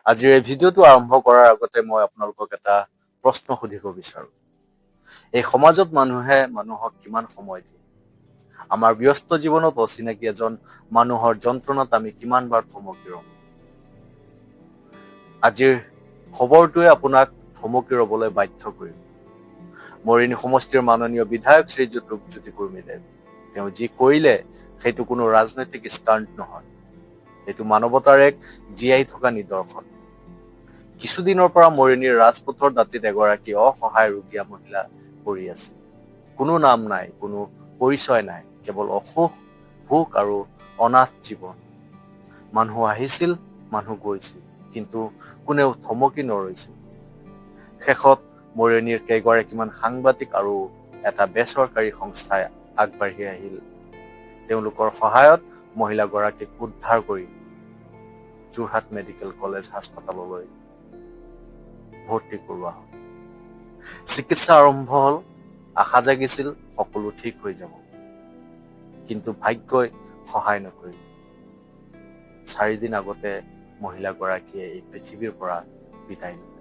আজিৰ এই ভিডিঅ'টো আৰম্ভ কৰাৰ আগতে মই আপোনালোকক এটা প্ৰশ্ন সুধিব বিচাৰোঁ। এই সমাজত মানুহে মানুহক কিমান সময় দিয়ে? আমাৰ ব্যস্ত জীৱনত অচিনাকি এজন মানুহৰ যন্ত্ৰণাত আমি কিমান বাৰ থমকি ৰওঁ? আজিৰ খবৰটোৱে আপোনাক থমকি ৰবলৈ বাধ্য কৰিব। মৰিয়নি সমষ্টিৰ মাননীয় বিধায়ক শ্ৰীযুত ৰূপজ্যোতি কুৰ্মীদেৱ, তেওঁ যি কৰিলে সেইটো কোনো ৰাজনৈতিক ষ্টাণ্ট নহয়। এইটো মানৱতাৰ এক জীয়াই থকা নিদৰ্শন। কিছুদিনৰ পৰা মৰিয়নিৰ ৰাজপথৰ দাঁতিত এগৰাকী অসহায় ৰোগীয়া মহিলা পৰি আছিল। কোনো নাম নাই, কোনো পৰিচয় নাই, কেৱল অসুখ, ভোক আৰু অনাথ জীৱন। মানুহ আহিছিল, মানুহ গৈছিল, কিন্তু কোনেও থমকি নৰৈছিল। শেষত মৰিয়নিৰ কেইগৰাকীমান সাংবাদিক আৰু এটা বেচৰকাৰী সংস্থাই আগবাঢ়ি আহিল। তেওঁলোকৰ সহায়ত মহিলাগৰাকীক উদ্ধাৰ কৰি যোৰহাট মেডিকেল কলেজ হাস্পতাললৈ ভৰ্তি কৰোৱা হ'ল। চিকিৎসা আৰম্ভ হ'ল। আশা জাগিছিল সকলো ঠিক হৈ যাব। কিন্তু ভাগ্যই সহায় নকৰিলে। 4 দিন আগতে মহিলাগৰাকীয়ে এই পৃথিৱীৰ পৰা বিদায় ল'লে।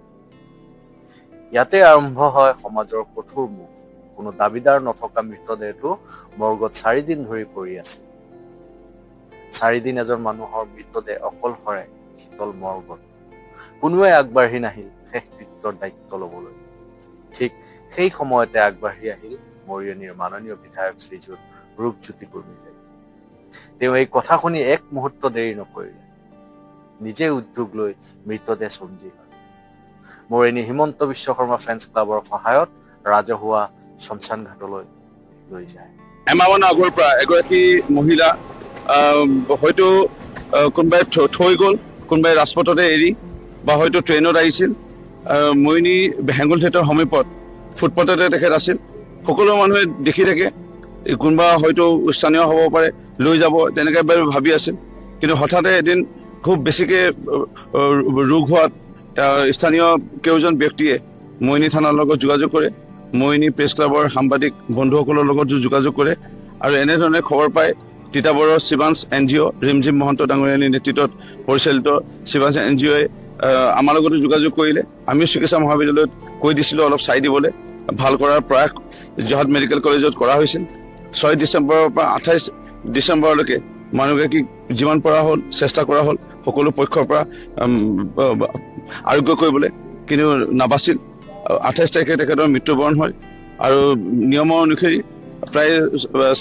ইয়াতে আৰম্ভ হয় সমাজৰ কঠোৰ মুখ। কোনো দাবীদাৰ নথকা মৃতদেহটো মৰ্গত 4 দিন ধৰি পৰি আছিল। 4 দিন এজন মানুহৰ মৃতদেহ অকলশৰে শীতল মৰ্গত। কোনোৱে আগবাঢ়ি নাহিল শেষকৃত্যৰ দায়িত্ব ল'বলৈ। ঠিক সেই সময়তে আগবাঢ়ি আহিল মৰিয়নিৰ মাননীয় বিধায়ক শ্ৰীযুত ৰূপজ্যোতি কুৰ্মীদেৱ। তেওঁ এই কথা শুনি এক মুহূৰ্ত দেৰি নকৰিলে। নিজে উদ্যোগ লৈ মৃতদেহ চমজি ল'লে। মৰিয়নি হিমন্ত বিশ্ব শৰ্মা ফেন্স ক্লাবৰ সহায়ত ৰাজহুৱা শ্মশান ঘাটলৈ লৈ যায়। এমাহমানৰ আগৰ পৰা এগৰাকী মহিলা হয়তো কোনোবাই থৈ গ'ল, কোনোবাই ৰাজপথতে এৰি বা হয়তো ট্ৰেইনত আহিছিল। মৰিয়নি হেঙুল থিয়েটাৰ সমীপত ফুটপাথতে তেখেত আছিল। সকলো মানুহে দেখি থাকে। এই কোনোবা হয়তো স্থানীয় হ'ব পাৰে, লৈ যাব, তেনেকে বাৰু ভাবি আছিল। কিন্তু হঠাতে এদিন খুব বেছিকে ৰোগ হোৱাত স্থানীয় কেইজন ব্যক্তিয়ে মৰিয়নি থানাৰ লগত যোগাযোগ কৰে, মৰিয়নি প্ৰেছ ক্লাবৰ সাংবাদিক বন্ধুসকলৰ লগত যোগাযোগ কৰে আৰু এনেধৰণে খবৰ পাই তিতাবৰৰ শিৱাংশ এন জি অ', ৰিমঝিম মহন্ত ডাঙৰীয়ানীৰ নেতৃত্বত পৰিচালিত শিৱাংশ এন জি অ'ই আমাৰ লগতো যোগাযোগ কৰিলে। আমিও চিকিৎসা মহাবিদ্যালয়ত কৈ দিছিলোঁ অলপ চাই দিবলৈ। ভাল কৰাৰ প্ৰয়াস যোৰহাট মেডিকেল কলেজত কৰা হৈছিল। 6 ডিচেম্বৰৰ পৰা 28 ডিচেম্বৰলৈকে মানুহগৰাকীক যিমান পৰা হ'ল চেষ্টা কৰা হ'ল সকলো পক্ষৰ পৰা আৰোগ্য কৰিবলৈ, কিন্তু নাবাচিল। 28 তাৰিখে তেখেতৰ মৃত্যুবৰণ হয় আৰু নিয়মৰ অনুসৰি প্ৰায়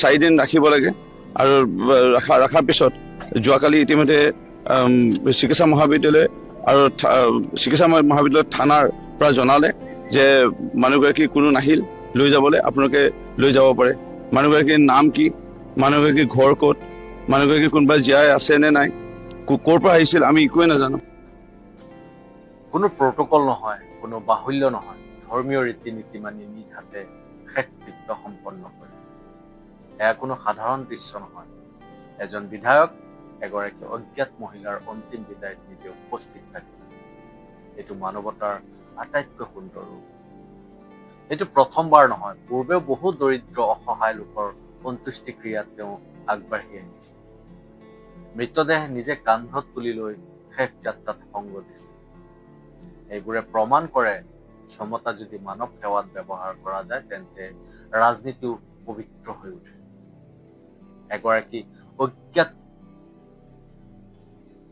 4 দিন ৰাখিব লাগে আৰু ৰখাৰ পিছত যোৱাকালি ইতিমধ্যে চিকিৎসা মহাবিদ্যালয় আৰু চিকিৎসা মহাবিদ্যালয় থানাৰ পৰা জনালে যে মানুহগৰাকী কোনো নাহিল লৈ যাবলৈ, আপোনালোকে লৈ যাব পাৰে। মানুহগৰাকীৰ নাম কি, মানুহগৰাকীৰ ঘৰ ক'ত, মানুহগৰাকী কোনোবা জীয়াই আছে নে নাই, ক'ৰ পৰা আহিছিল, আমি একোৱে নাজানো। কোনো প্ৰটকল নহয়, কোনো বাহুল্য নহয়, ধৰ্মীয় ৰীতি নীতি মানি নিজ হাতে শেষকৃত্য সম্পন্ন কৰে। এয়া কোনো সাধাৰণ দৃশ্য নহয়। এজন বিধায়ক এগৰাকী অজ্ঞাত মহিলাৰ অন্তিম বিদায়ত নিজে উপস্থিত থাকে, এইটো মানৱতাৰ আটাইতকৈ সুন্দৰ ৰূপ। এইটো প্ৰথমবাৰ নহয়। পূৰ্বেও বহু দৰিদ্ৰ, অসহায় লোকৰ অন্ত্যেষ্টিক্ৰিয়াত তেওঁ আগবাঢ়ি আহিছে। মৃতদেহ নিজে কান্ধত তুলি লৈ শেষ যাত্ৰাত সংগ দিছে। এইবোৰে প্ৰমাণ কৰে, ক্ষমতা যদি মানৱ সেৱাত ব্যৱহাৰ কৰা যায়, তেন্তে ৰাজনীতিও পবিত্ৰ হৈ উঠে। এগৰাকী অজ্ঞাত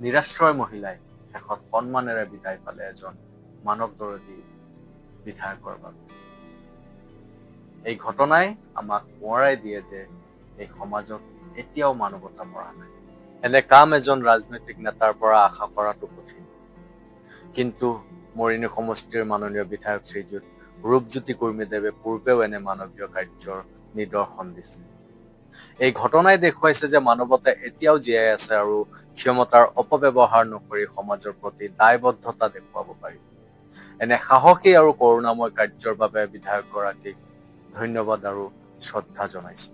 নিৰাশ্ৰয় মহিলাই শেষত সন্মানেৰে বিদায় পালে এজন মানৱ দৰদী বিধায়কৰ বাবে। এই ঘটনাই আমাক সোঁৱৰাই দিয়ে যে এই সমাজত এতিয়াও মানৱতা মৰা নাই। এনে কাম এজন ৰাজনৈতিক নেতাৰ পৰা আশা কৰাটো কঠিন। কিন্তু মৰিয়নি সমষ্টিৰ মাননীয় বিধায়ক শ্ৰীযুত ৰূপজ্যোতি কুৰ্মীদেৱে পূৰ্বেও এনে মানৱীয় কাৰ্যৰ নিদৰ্শন দিছে। এই ঘটনাই দেখুৱাইছে যে মানৱতা এতিয়াও জীয়াই আছে আৰু ক্ষমতাৰ অপব্যৱহাৰ নকৰি সমাজৰ প্ৰতি দায়বদ্ধতা দেখুৱাব পাৰি। এনে সাহসী আৰু কৰুণাময় কাৰ্যৰ বাবে বিধায়কগৰাকীক ধন্যবাদ আৰু শ্ৰদ্ধা জনাইছো।